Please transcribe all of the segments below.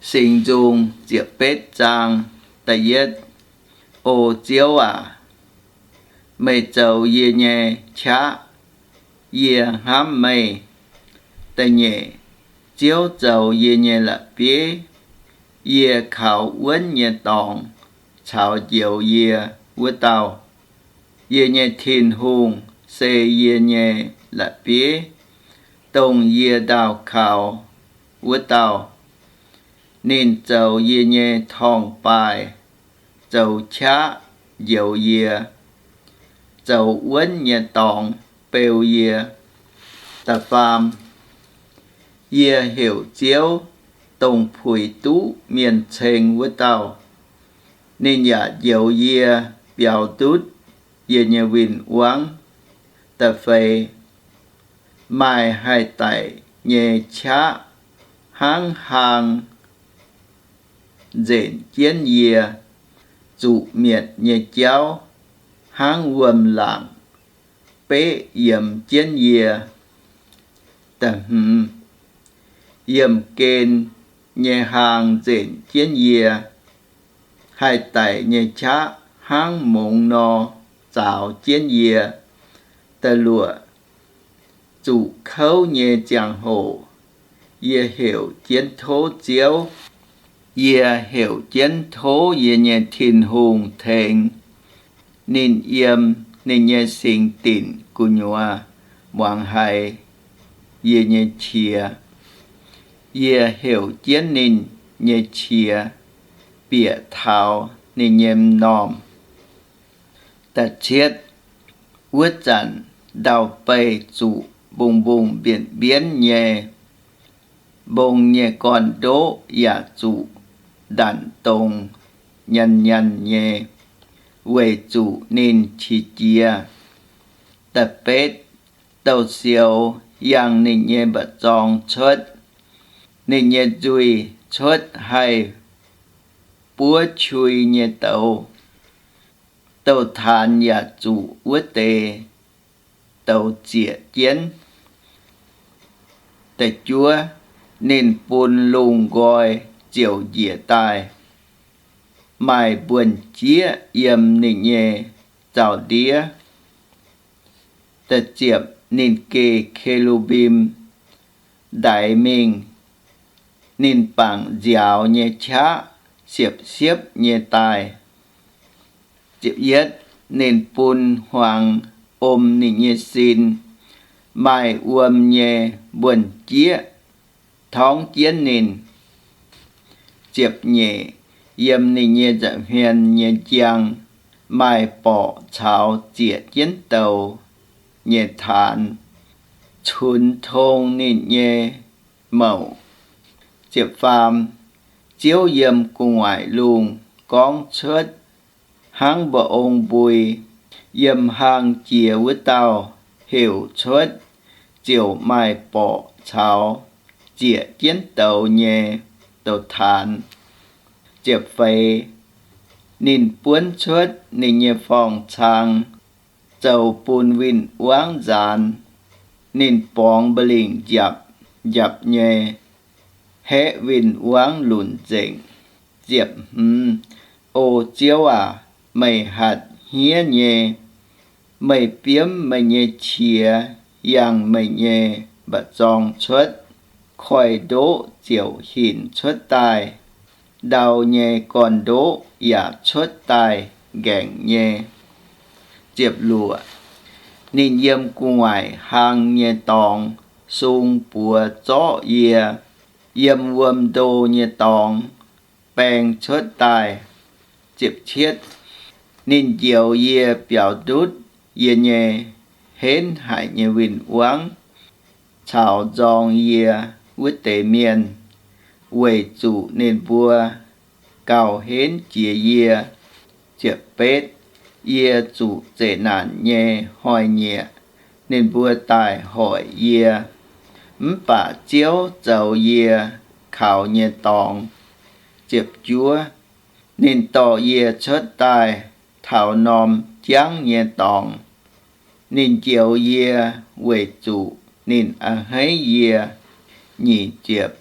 Singx Nzung ziepc betv zaang. Da'yietv, O Ziouv aac, meih zoux yie nyei qaqv, yie hnamv meih. Da'nyeic, Ziouv zoux yie nyei la'bieiv, yie kaux wuonv nyei dorngx caux njoux yie wuov dauh. Yie nyei Tin-Hungh se yie nyei la'bieiv, dongh yie ndaauh kaux wuov dauh. Ninh zoux yie nyei torngv-baaih, zoux qaqv njoux yie, zoux wuonv nyei dorngx beu yie. Da'faam, yie heuc Ziouv, dongh puix duqv mienh ceng wuov dauh. Ninh yaac njoux yie, biaux ndutv yie nyei win-wangv. Da'feix, maaih haih daic nyei qaqv hnangv hlaang nzenc jienv yie, zuqc mietc nyei jauv hnangv wuom-laangc beqv yiemx jienv yie. Da'hmz, yiemh gen nyei hlaang nzenc jienv yie, haih daic nyei qaqv hnangv mongz nor zaaux jienv yie. Da'luoqc, zuqc kouv nyei ziangh hoc yie heuc jienv tov Ziouv. Yie heuc jienv tov yie nyei Tin-Hungh tengx. Ninh yiem ninh nyei singx dinc gu'nyuoz muangx haiz yie nyei qiex. Yie heuc jienv ninh nyei qiex bieqc taux ninh nyei m'normh. Da'cietv, wuov zanc ndau-beih zuqc mbungh-mbungh mbienc mbienv nyei, mbong nyei gorn-ndoqv yaac zuqc ndanc dongz nyanh nyanh nyei, weic zuqc ninh qiex jiez. Da'betv, douz-sioux yangh ninh nyei mba'zorng cuotv, ninh nyei nzuih cuotv haih buov qui nyei douz. Douz-taanx yaac zuqc wuov deix douz zieqc jienv. Da'juov, ninh bun lungh nqoi ziouc njiec daaih, maaih mbuonx-jieqv yiem ninh nyei zaux-ndiev. Da'ziepc, ninh geh ke^lu^mbim ndaix mingh, ninh bangc nziaaux nyei qaqv siepv-siepv nyei daaih. Ziepc yietv, ninh bun hmuangx om ninh nyei sin, maaih wuom nyei mbuonx-jieqv torngv jienv ninh. Ziepc nyeic, yiem ninh nyei nza'hmien nyei njang maaih borqc caux zieqc jienv douz nyei taanx cunx tong ninh nyei mouc. Ziepc faam, Ziouv yiem gu'nguaaic lungh gorngv cuotv hnangv mba'ong mbui, yiem hlang jiex wuov dauh heuc cuotv ziouc maaih borqc caux zieqc jienv douz nyei douz-taanx. Ziepc feix, ninh buonv cuotv ninh nyei forng-cang zoux bun win-wangv nzaanx. Ninh borngz mba'lingc njapc njapc nyei, haeqv win-wangv lunc nzengc. Ziepc hmz, O Ziouv aac, meih hatc hniev nyei. Meih biomv meih nyei qiex yangh meih nyei mba'zorng cuotv. Koiv-ndoqv ziouc hinc cuotv daaih, ndau nyei gorn-ndoqv yaac cuotv daaih ngaengc nyei. Ziepc luoqc, ninh yiem gu'nguaaic hlang nyei dorngx sung buoz zorqv yie, yiem wuom ndo nyei dorngx baeng cuotv daaih. Ziepc cietv, ninh njoux yie biaux ndutv yie nyei henv haic nyei win-wangv caux nzorng yie wuov deix mienh, weic zuqc ninh mbuo gauh henv jiex yie. Ziepc betv, yie zuqc zeqc naanc nyei hnoi-nyieqc, ninh mbuo daaih hoic yie, mv baac Ziouv zoux yie kaux nyei dorngx. Ziepc juov, ninh dorh yie cuotv daaih taux norm jangv nyei dorngx. Ninh njoux yie weic zuqc ninh a'hneiv yie. Nyic ziepc,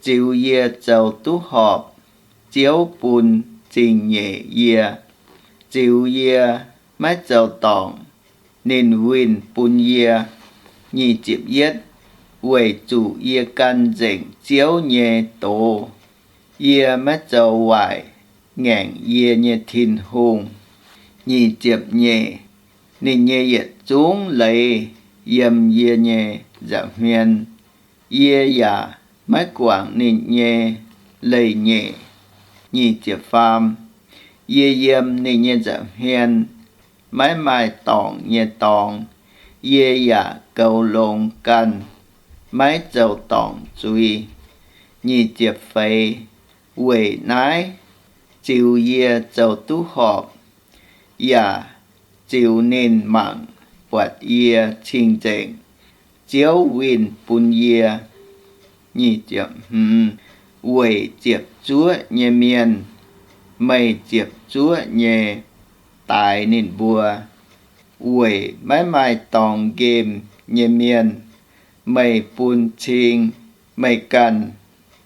ziux yie zoux duqv horpc. Ziouv bun zingh nyeic yie, ziux yie maiv zoux dorngc, ninh winh bun yie. Nyic ziepc yietv, weic zuqc yie gan nzengc Ziouv nyei doz, yie maiv zoux waaic ngaengc yie nyei Tin-Hungh. Nyic ziepc nyeic, ninh nyei yietc zungv leiz yiem yie nyei nza'hmien, yie yaac maiv guangc ninh nyei leiz-nyeic. Nyic ziepc faam, yie yiem ninh nyei nza'hmien maiv maaih dorngc nyei dorngx, yie yaac goux longx ganh, maiv zoux dorngc zuiz. Nyic ziepc feix, weic naaiv ziux yie zoux duqv horpc, yaac ziux ninh mangc buatc yie cing-nzengc. Ziouv winh bun yie. Nyic ziepc hmz, weic ziepc zuoqv nyei mienh, meih ziepc zuoqv nyei daix ninh mbuo. Weic maiv maaih dorngx nqemh nyei mienh, meih bun cing meih ganh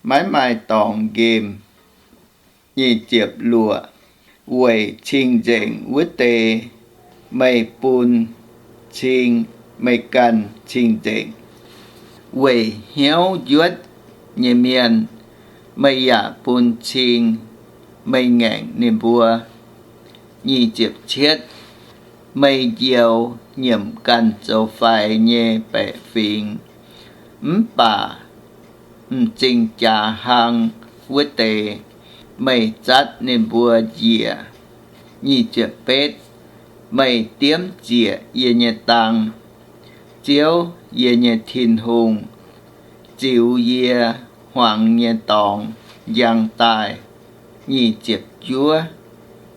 maiv maaih dorngx nqemh. Nyic ziepc luoqc, weic cing-nzengc wuov deix, meih bun cing meih ganh cing-nzengc. Weic hnyouv njuotv nyei mienh, meih yaac bun cing meih ngaengc ninh mbuo. Nyic ziepc cietv, meih njoux nyiemc ganh zoux faix nyei baeqc fingx, mv baac m'zing jaax hlang wuov deix, meih zatv ninh mbuo njiec. Nyic ziepc betv, meih diemv ziec yie nyei dang, Ziouv, yie nyei Tin-Hungh, ziux yie hmuangx nyei dorngx njang daaih. Nyic ziepc juov,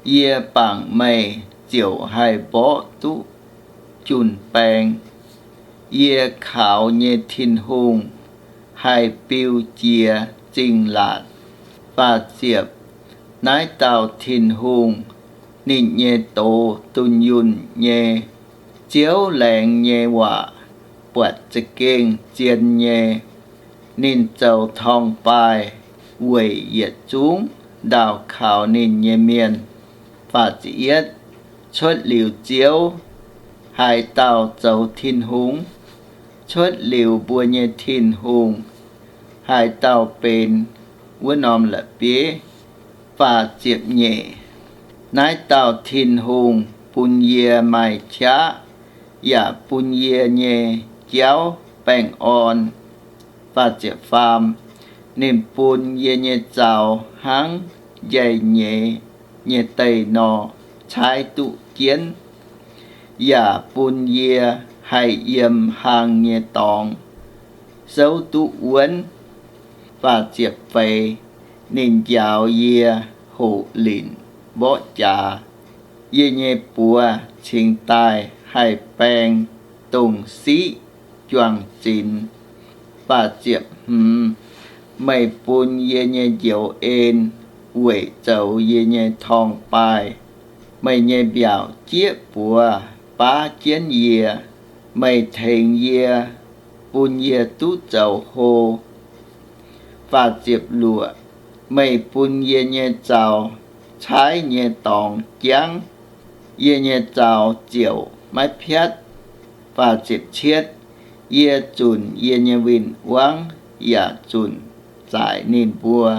yie bangc meih ziouc haih mborqv duqv jun-baeng. Yie kaux nyei Tin-Hungh haih biu jiex zingh laatc. Faah ziepc, naaiv dauh Tin-Hungh, ninh nyei doz dunh yunh nyei. Ziouv laengz nyei waac buatc za'gengh zien nyei. Ninh zoux torngv-baaih weic yietc zungv ndaauh kaux ninh nyei mienh. Faah ziepc yietv, cuotv liuz Ziouv, haaix dauh zoux Tin-Hungh? Cuotv liuz mbuo nyei Tin-Hungh, haaix dauh benx wuov norm la'bieiv? Faah ziepc nyeic, naaiv dauh Tin-Hungh bun yie maaih qaqv, yaac bun yie nyei jauv baengh orn. Faah ziepc faam, ninh bun yie nyei zaux hnangv njaih nyeiz nyei deic-norh caaiv duqv jienv, yaac bun yie haih yiem hlang nyei dorngx souv duqv wuonv. Faah ziepc feix, ninh njaaux yie hoqc linc mborqv jaax. Yie nyei buoz cingx daaih haih baeng dongh siqv juang-zinx. Faah ziepc hmz, meih bun yie nyei njoux en weic zoux yie nyei torngv-baaih. Meih nyei mbiaauc jieqv buoz baav jienv yie. Meih tengx yie, bun yie duqv zoux hlo. Faah ziepc luoqc, meih bun yie nyei zaux caaiv nyei dorngx jangv, yie nyei zaux ziouc maiv piatv. Faah ziepc cietv, yie zunc yie nyei win-wangv yaac zunc zaaic ninh mbuo.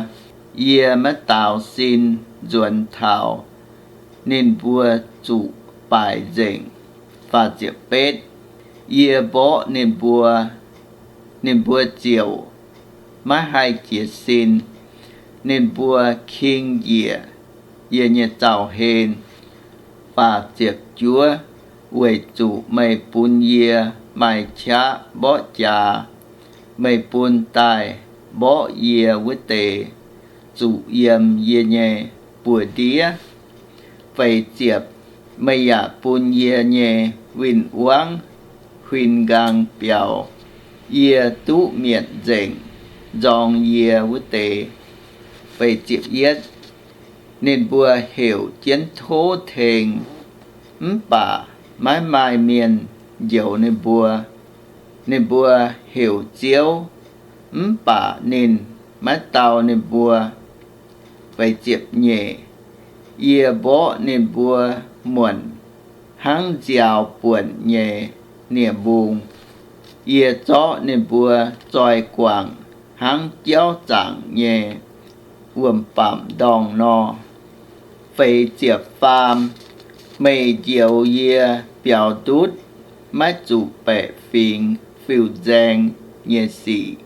Yie maiv daaux sin nzuonx taux ninh mbuo zuqc baaic nzengc. Faah ziepc betv, yie mborqv ninh mbuo, ninh mbuo ziouc maiv haih jiez sin. Ninh mbuo king njiec yie nyei zaux-hlen. Faah ziepc juov, weic zuqc meih bun yie maaih qaqv mborqv jaax, meih bun daaih mborqv yie wuov deix zuqc yiem yie nyei buoz-ndiev. Feix ziepc, meih yaac bun yie nyei win-wangv huin nqaang biaux, yie duqv mietc nzengc nzorng yie wuov deix. Feix ziepc yietv, ninh mbuo heuc jienv tov tengx, mv baac maiv maaih mienh njoux ninh mbuo. Ninh mbuo heuc Ziouv, mv baac ninh maiv dau ninh mbuo. Feix ziepc nyeic. Yie mborqv ninh mbuo muonc hnangv nziaaux buonc nyei nie-mbung. Yie zorqv ninh mbuo zoih guangc hnangv jauv zaangc nyei wuom-bamc ndorngh nor. Feix ziepc faam. Meih njoux yie biaux ndutv maiv zuqc baeqc fingx fiuv-nzaeng nyei sic.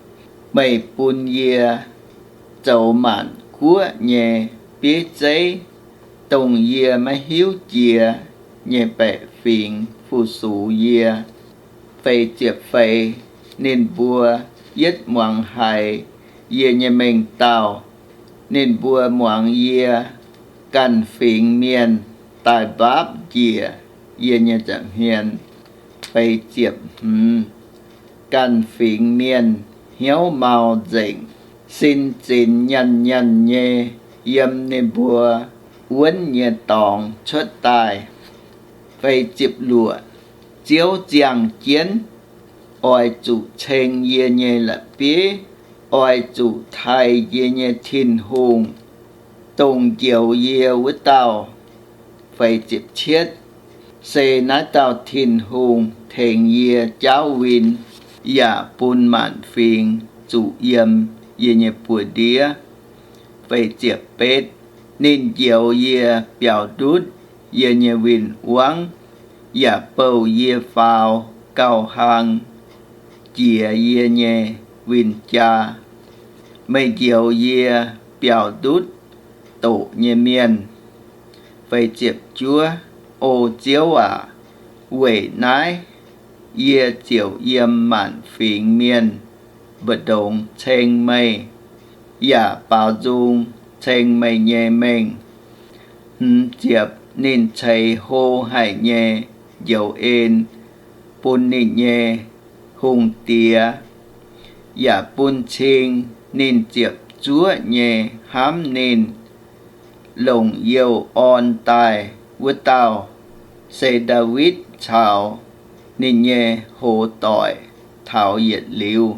Meih bun yie zoux maanc guoqv nyei bieiv zeiv, dongh yie maiv hiuv jiex nyei baeqc fingx fu-sux yie. Feix ziepc feix. Ninh mbuo yietv muangx haiz yie nyei mengh dauh. Ninh mbuo muangx yie ganh fingx mienh daaih mbaapv njiec yie nyei nza'hmien. Feix ziepc hmz. Ganh fingx mienh hnyouv mau nzengc, sin zinx nyanh nyanh nyei yiem ninh mbuo wuonv nyei dorngx cuotv daaih. Feix ziepc luoqc. Ziouv ziangh jienv, oix zuqc ceng yie nyei la'bieiv, oix zuqc taaih yie nyei Tin-Hungh, dongh njoux yie wuov dauh. Feix ziepc cietv. Se naaiv dauh Tin-Hungh tengx yie jaauv win, yaac bun maanc fingx zuqc yiem yie nyei buoz-ndiev. Feix ziepc betv. Ninh njoux yie biaux ndutv yie nyei win-wangv, yaac bouh yie faaux gauh hlang jiex yie nyei win-jaa. Meih njoux yie biaux ndutv doqc nyei mienh. Feix ziepc juov. O Ziouv aac, weic naaiv yie ziouc yiem maanc fingx mienh mbu'ndongx ceng meih, yaac baaux nzung ceng meih nyei mengh. Hmz ziepc. Ninh ceix hlo haic nyei njoux en bun ninh nyei hungh diex, yaac bun cing ninh ziepc zuoqv nyei hnamv ninh. Longc youh orn daaih wuov dauh se Ndaawitv caux ninh nyei hoz doic taux yietc liuz.